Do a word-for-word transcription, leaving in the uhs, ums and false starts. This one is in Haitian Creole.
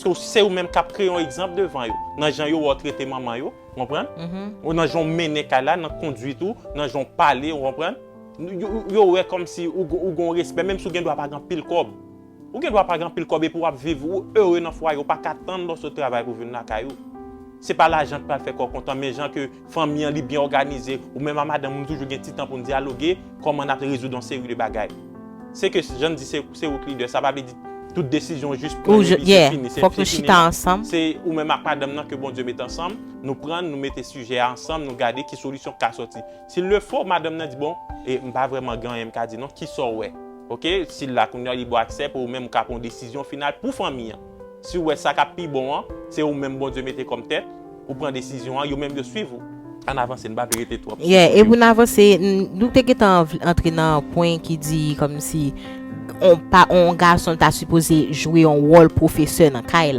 Paske se ou menm k ap kreye yon egzanp devan yo, nan jan yo wè w trete manman yo, w konprann? Ou nan jan w mennen kay la, nan kondwit ou, nan jan w pale, w konprann? Yo, yo wè kòmsi ou, ou gen yon respè, menm si w gen dwa pa gen anpil kòb. Ou gen dwa pa gen anpil kòb epi w ap viv, ou ere nan fwaye, ou pa ka tann lè w sot travay pou w vin lakay ou. Se pa lajan k pral fè kò w kontan, men jan ke fanmi an li byen òganize, ou menm a madanm ou toujou gen ti tan pou n dyaloge, kòman n ap rezoud yon seri de bagay. Se ke, jan n di, se, se ou k lidè, sa pa vle di tout desizyon jis pran epi se fini, se fini. Se ou menm ak madanm nan ke Bondye mete ansanm, nou pran, nou mete sijè a ansanm, nou gade ki solisyon k ka sòti. Si l le fo, madanm nan di, bon, e m pa vrèman gen anyen m ka di non, ki sa w wè? Oke, si l la kounye a, li ba w aksè pou ou menm ou ka pran yon desizyon final pou fanmi an. Si w wè sa k ap pi bon an, se ou menm Bondye mete kòm tèt, ou pran desizyon an, yo menm yo swiv ou. Ann avanse, n pa vle rete twòp. Yeah, e pou n avanse, n- nou te gentan anv- antre nan pwen ki di kòmsi on pa on gason ta sipoze jwe yon wòl pwofesè nan kay